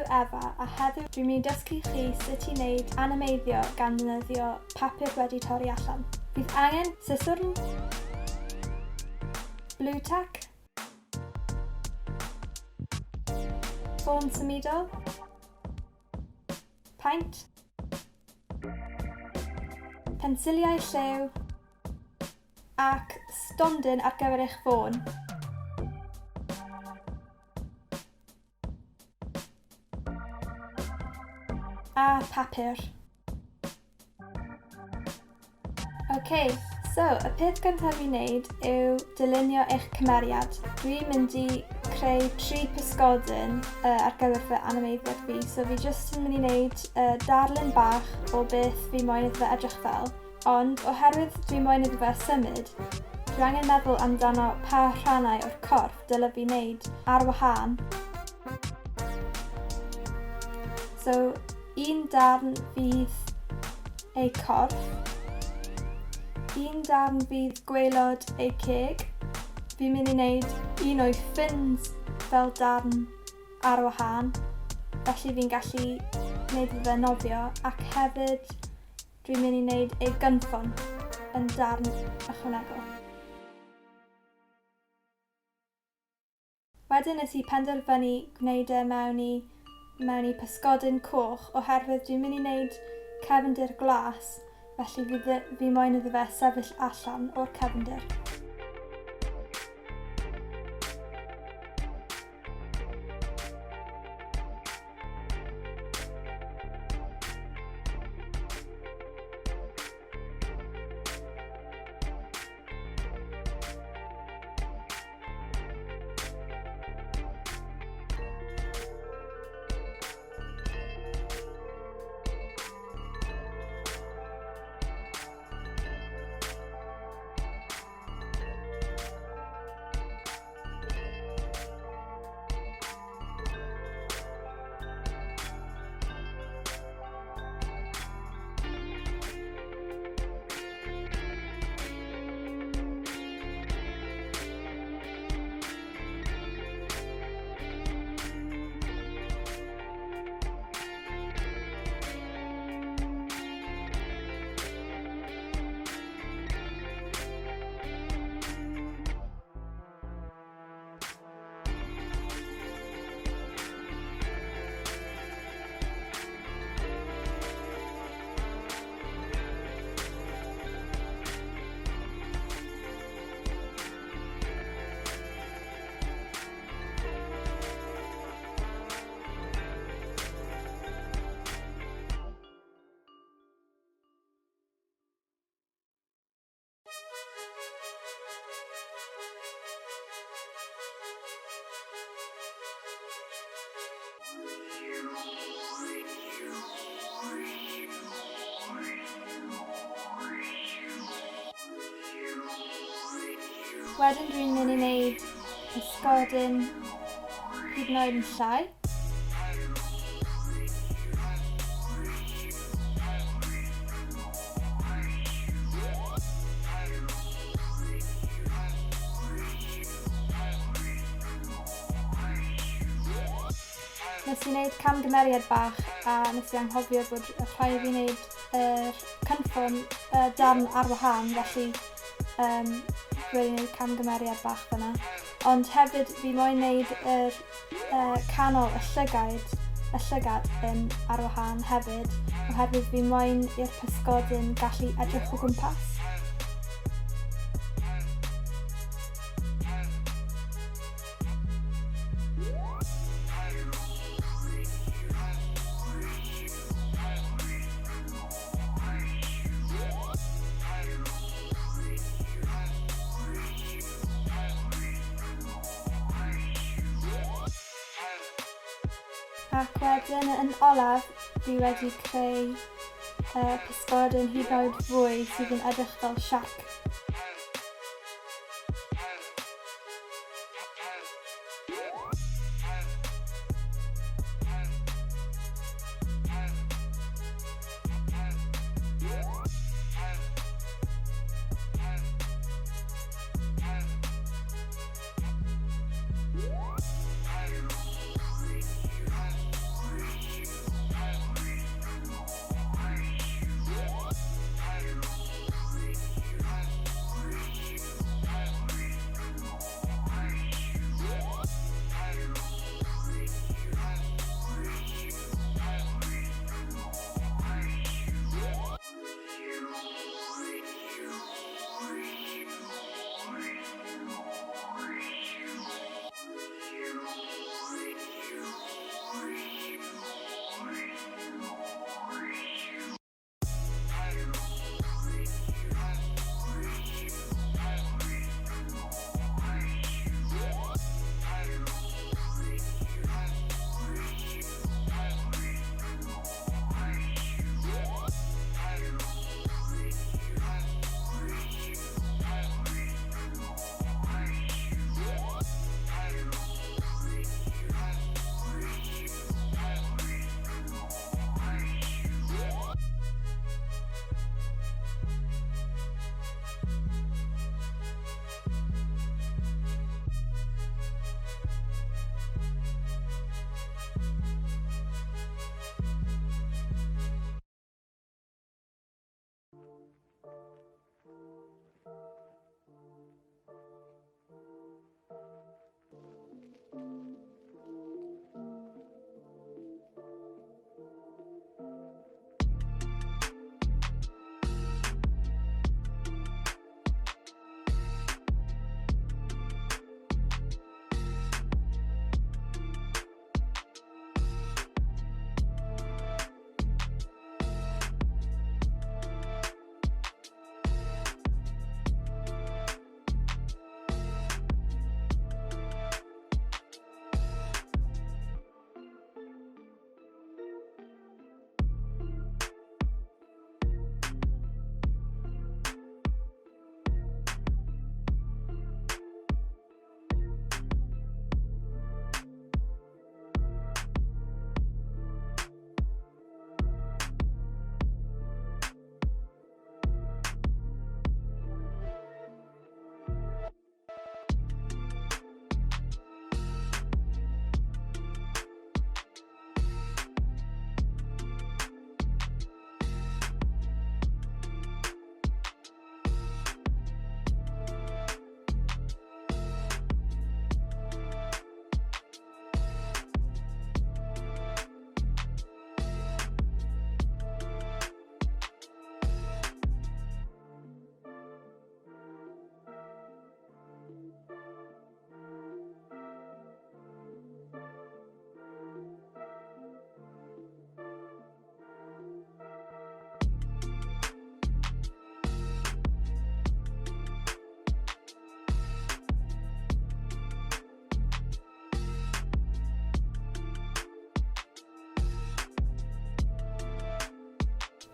Efa a heddiw dwi'n mynd i dysgu chi sut i wneud animeiddio gan ddefnyddio papur wedi torri allan. Bydd angen siswrn, blue tack, ffôn symudol, paent, pensiliau lliw ac stondin ar gyfer eich ffôn. A papur. Ok, so y peth gyntaf i wneud yw dylunio eich cymeriad. Dwi'n mynd i creu tri pysgodyn ar gyfer fy animeiddiad fi, so fi jyst yn mynd i wneud darlun bach o beth fi moyn iddo fe edrych fel. Ond oherwydd dwi moyn iddo fe symud, dwi angen meddwl amdano pa rhannau o'r corff dyle fi wneud ar wahân. So, Un darn fydd ei corff. Un darn fydd gwaelod ei ceg. Fi'n mynd i wneud un o'i ffins fel darn ar wahân, felly fi'n gallu gwneud iddo fe nofio, ac hefyd dwi'n mynd i wneud ei gynffon yn darn ychwanegol. Wedyn nes i penderfynu gwneud e mewn i mewn i pysgodyn coch oherwydd dwi'n mynd i wneud cefndir glas felly fi, fi moyn iddo fe sefyll allan o'r cefndir. Wedyn dwi'n mynd i wneud pysgodyn hyd yn oed yn llai. Nes i wneud camgymeriad bach a nes i anghofio bod rhaid i fi wneud yr cynffon darn ar wahân, felly um, dwi wedi gwneud camgymeriad bach fyna. Ond hefyd fi moyn wneud yr canol y llygaid, y llygad yn ar wahân hefyd, oherwydd fi moyn i'r pysgodyn gallu edrych o gwmpas. Ac wedyn yn olaf, dwi wedi creu pysgodyn hyd yn oed fwy sydd yn edrych fel siarc.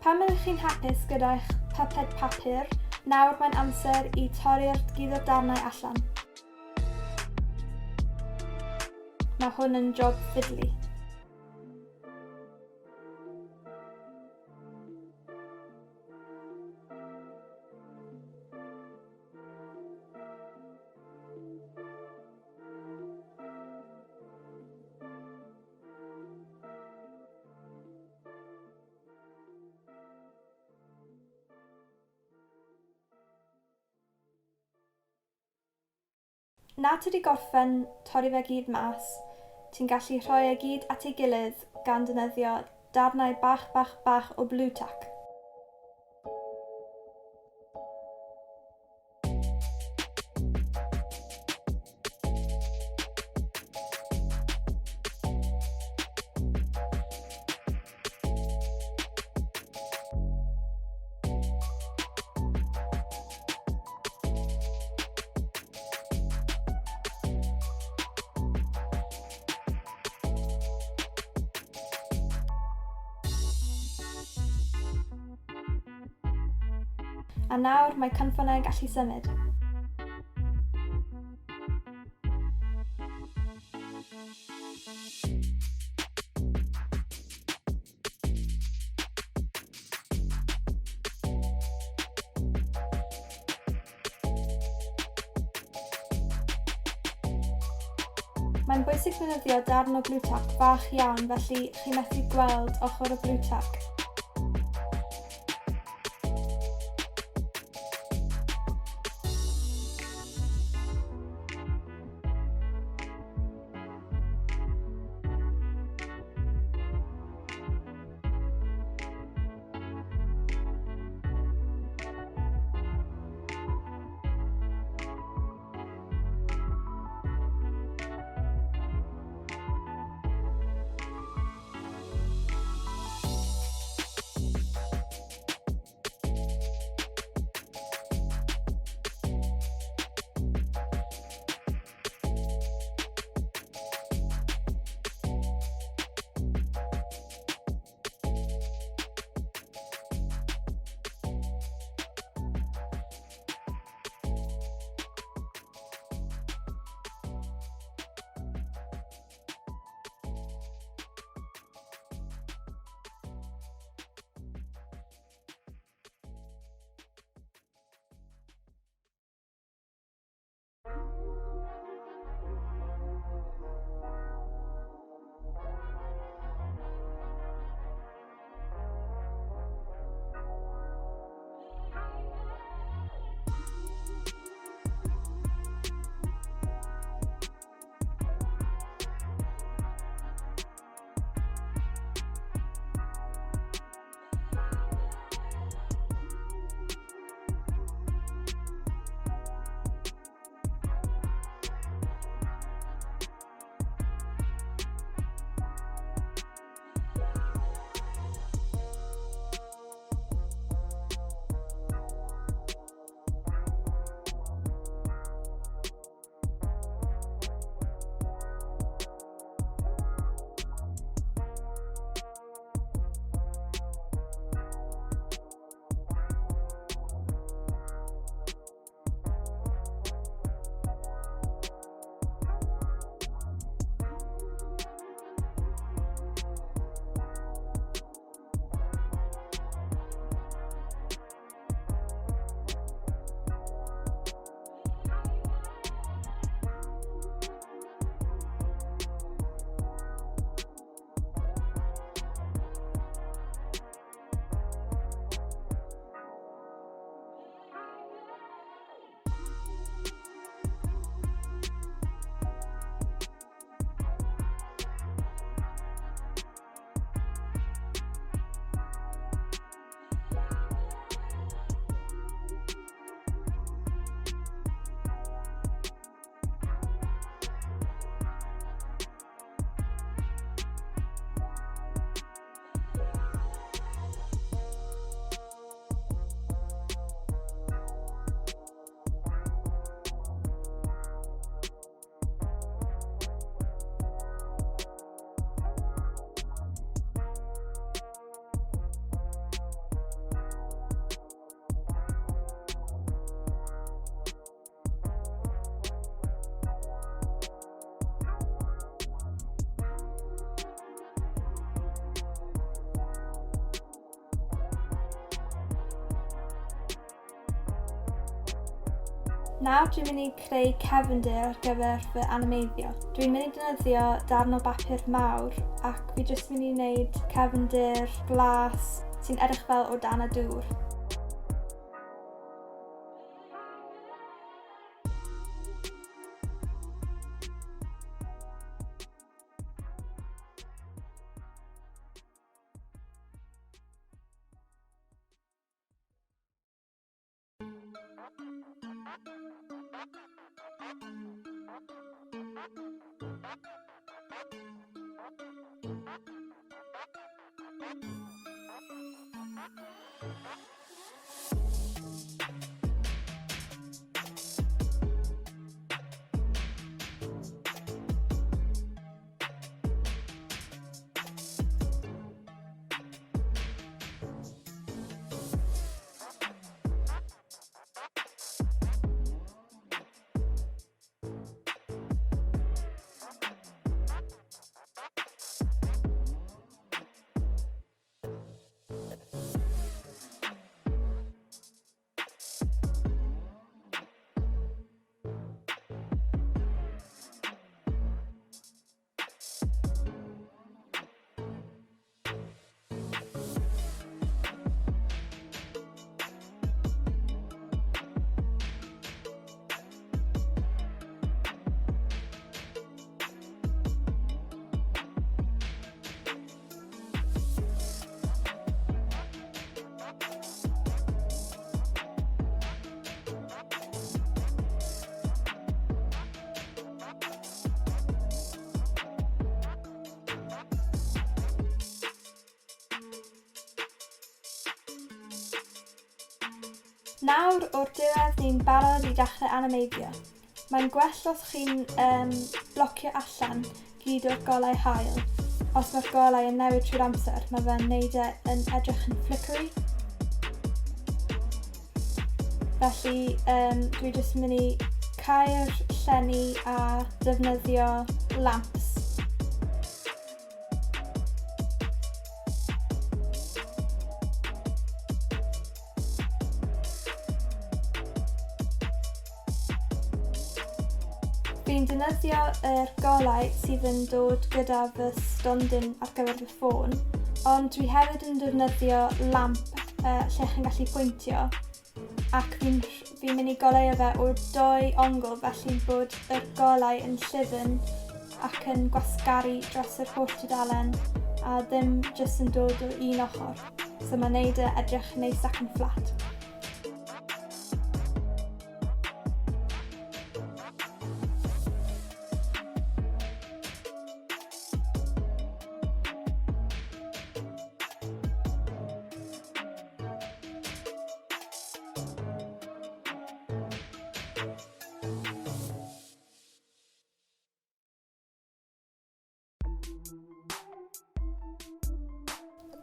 Pan ydych chi'n hapus gyda'ch pyped papur, nawr mae'n amser i torri'r gyd o'r darnau allan. Mae hwn yn job fiddly. Na ti 'di gorffen torri fe gyd mas, ti'n gallu rhoi e gyd at ei gilydd gan defnyddio darnau bach bach bach o Blu Tack. A nawr mae cynffonau'n gallu symud. Mae'n bwysig defnyddio darn o Blu Tack fach iawn felly chi methu gweld ochr y Blu Tack. Nawr dwi'n mynd i creu cefndir ar gyfer fy animeiddio. Dwi'n mynd i defnyddio darn o bapur mawr ac fi jyst mynd i wneud cefndir glas sy'n edrych fel o dan y dŵr. Nawr, o'r diwedd, ni'n barod i dechrau animeiddio. Mae'n gwell os chi'n um, blocio allan gyd o'r golau haul. Os mae'r golau yn newid trwy'r amser, mae fe'n neud e yn edrych yn flickery. Felly, um, dwi jyst yn mynd i cau'r llenni a defnyddio lamps. Fi'n defnyddio yr golau sydd yn dod gyda fy stondin ar gyfer fy ffôn, ond dwi hefyd yn defnyddio lamp uh, lle chi'n gallu pwyntio ac fi'n fi mynd i goleuo fe o doi ongl felly bod yr golau yn llyfn ac yn gwasgaru dros yr holl tudalen a ddim jyst yn dod o un ochr. So mae'n neud e edrych neis ac yn fflat.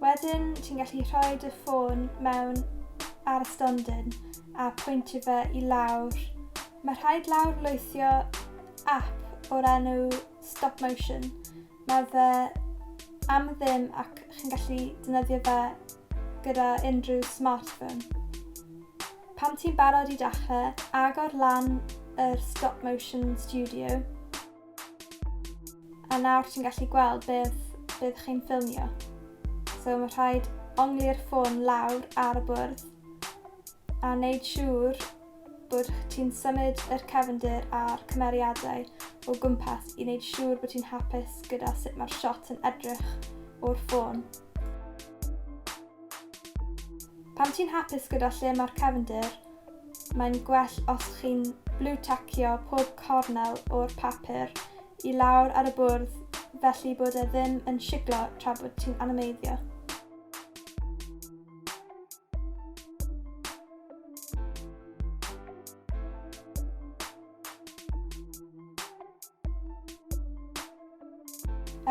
Wedyn, ti'n gallu rhoi dy ffôn mewn ar y stondin a pwyntio fe i lawr. Mae rhaid lawr lwythio app o'r enw Stop Motion. Mae fe am ddim ac chi'n gallu defnyddio fe gyda unrhyw smartphone. Pan ti'n barod i dechrau, agor lan yr Stop Motion Studio A nawr ti'n gallu gweld beth bydd chi'n ffilmio. So mae rhaid ongli'r ffôn lawr ar y bwrdd a wneud siŵr bod ti'n symud yr cefndir a'r cymeriadau o gwmpas i wneud siŵr bod ti'n hapus gyda sut mae'r shot yn edrych o'r ffôn. Pan ti'n hapus gyda lle mae'r cefndir, Mae'n gwell os chi'n blue-tacio pob cornel o'r papur i lawr ar y bwrdd felly bod e ddim yn siglo tra bod ti'n animeiddio.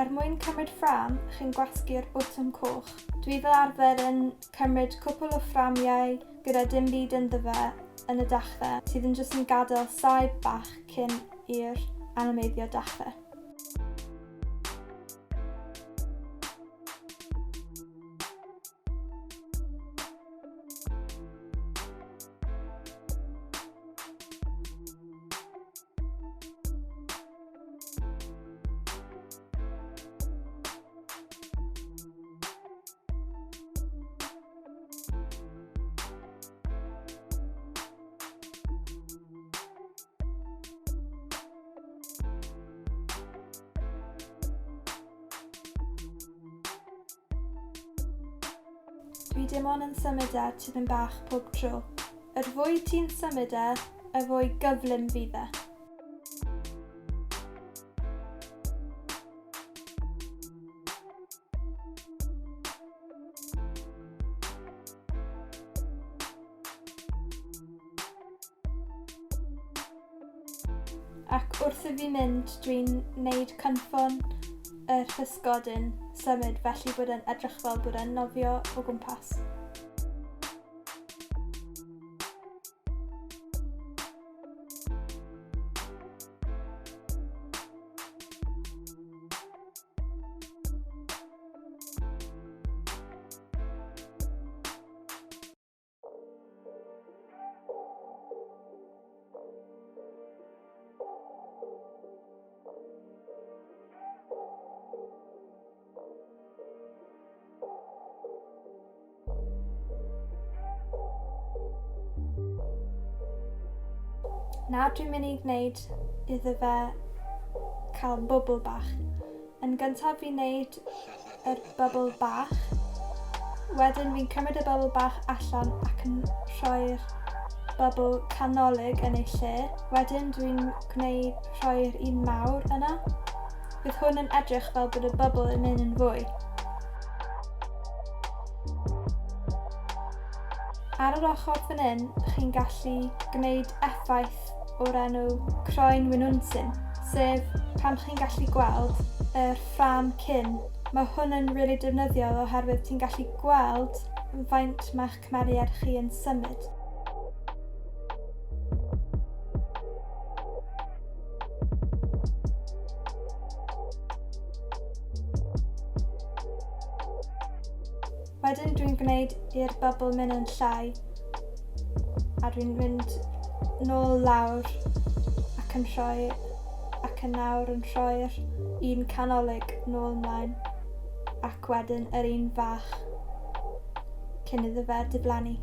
Er mwyn cymryd ffrâm, chi'n gwasgu'r botwm coch. Dwi fel arfer yn cymryd cwpl o fframiau gyda dim byd ynddo fe yn y dechrau, sydd yn jyst yn gadael saib bach cyn i'r animeiddio dechrau. Dwi dim ond yn symud e tipyn bach pob tro. Yr fwy ti'n symud e, y fwy gyflym fydd e. Ac wrth i fi mynd, dwi'n neud cynffon yr pysgodyn symud felly bod e'n edrych fel bod e'n nofio o gwmpas. Nawr dwi'n mynd i gwneud iddo fe cael bubble bach. Yn gyntaf fi'n gwneud yr bubble bach. Wedyn fi'n cymryd y bubble bach allan ac yn rhoi'r bubble canolig yn ei lle. Wedyn dwi'n gwneud rhoi'r un mawr yna. Bydd hwn yn edrych fel bod y bubble yn mynd yn fwy. Ar yr ochr fan hyn, chi'n gallu gwneud effaith o'r enw croen winwnsyn, sef pan chi'n gallu gweld yr ffrâm cyn. Mae hwn yn rili defnyddiol oherwydd ti'n gallu gweld faint mae'ch cymeriad chi yn symud. Wedyn dwi'n gwneud i'r bubble mynd yn llai a dwi'n mynd nôl lawr ac yn rhoi ac yn nawr yn rhoi'r un canolig nôl ymlaen ac wedyn yr un fach cyn iddo fe diflannu.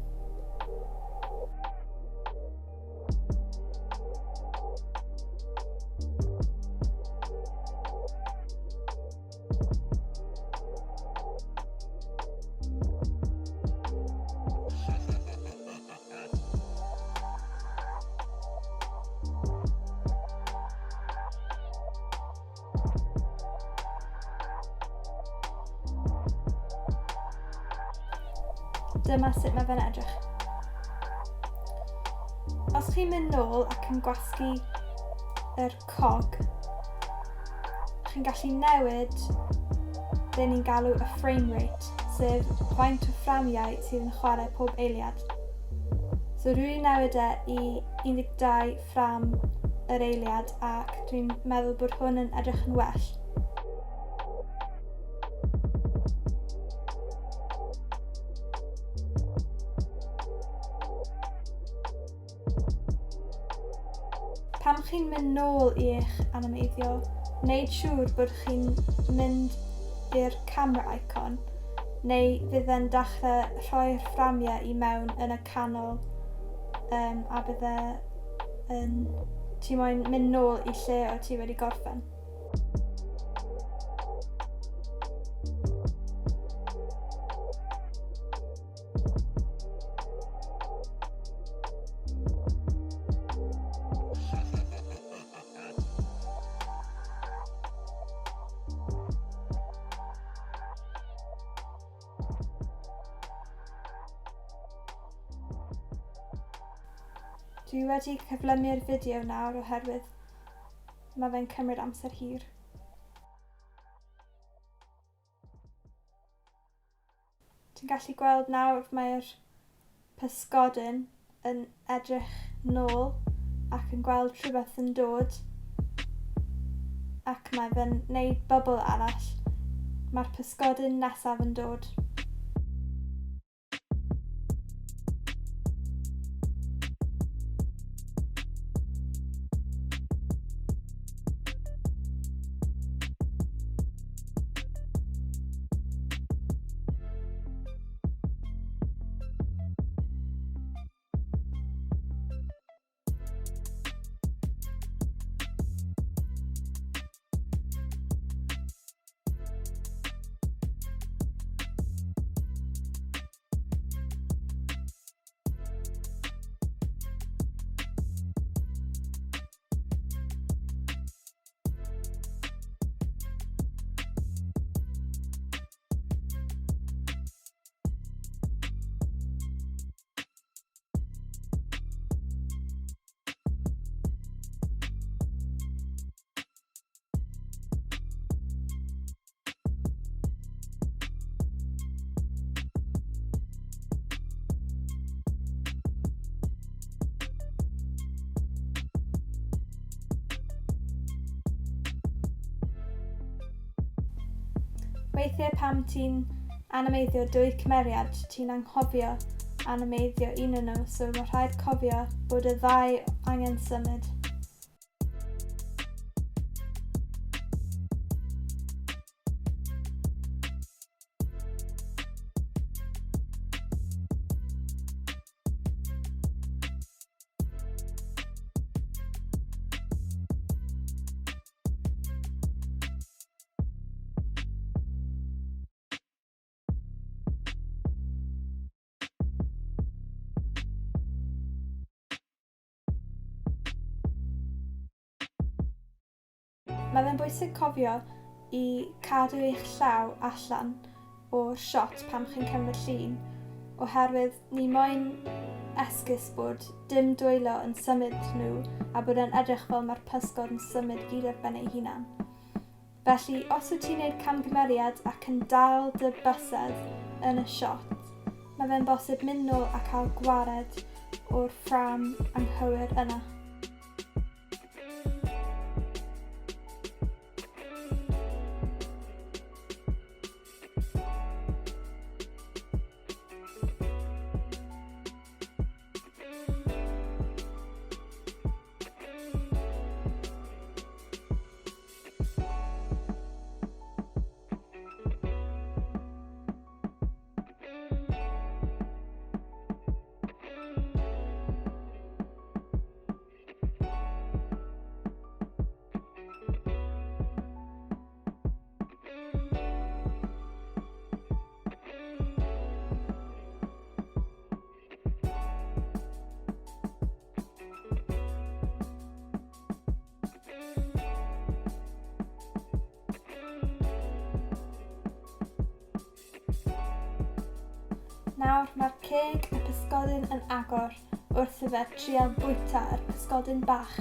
Dyma sut mae fe'n edrych. Os chi'n mynd nôl ac yn gwasgu yr cog, chi'n gallu newid be ni'n galw y frame rate, sef faint o fframiau sydd yn chwarae pob eiliad. So dwi wedi newid e i 12 ffram yr eiliad ac dwi'n meddwl bod hwn yn edrych yn well. Pan chi'n mynd nôl i eich animeiddio, wneud siŵr bod chi'n mynd i'r camera icon, neu fydd e'n dechrau rhoi'r fframiau i mewn yn y canol a bydd e yn... ti moyn mynd nôl i lle o ti wedi gorffen. Dwi wedi cyflymu'r fideo nawr oherwydd mae fe'n cymryd amser hir. Ti'n gallu gweld nawr mae'r pysgodyn yn edrych nôl ac yn gweld rhywbeth yn dod ac mae fe'n neud bubble arall. Mae'r pysgodyn nesaf yn dod. Weithiau pam ti'n animeiddio dwy cymeriad, ti'n anghofio animeiddio un o'n nhw, so mae rhaid cofio bod y ddau angen symud. Mae fe'n bwysig cofio i cadw eich llaw allan o'r siot pan chi'n cymryd llun, oherwydd ni moyn esgus bod dim dwylo yn symud nhw a bod e'n edrych fel mae'r pysgod yn symud gyd ar ben ei hunan. Felly, os wyt ti'n gwneud camgymeriad ac yn dal dy bysedd yn y siot, mae fe'n bosib mynd nôl a cael gwared o'r ffrâm anghywir yna. Nawr mae'r ceg y pysgodyn yn agor wrth i fe trial bwyta yr pysgodyn bach.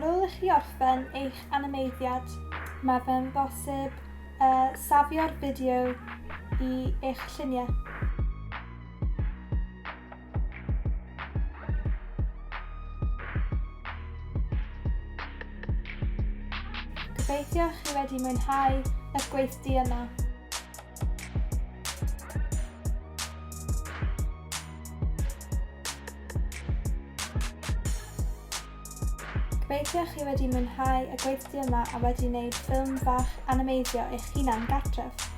Ar ôl i chi orffen eich animeiddiad, mae fe'n bosib uh, safio'r fideo i eich lluniau. Gobeithio chi wedi mwynhau y gweithdy yma. Gobeithio chi wedi mwynhau y gweithdy yma a wedi wneud ffilm fach animeiddio eich hunan gartref.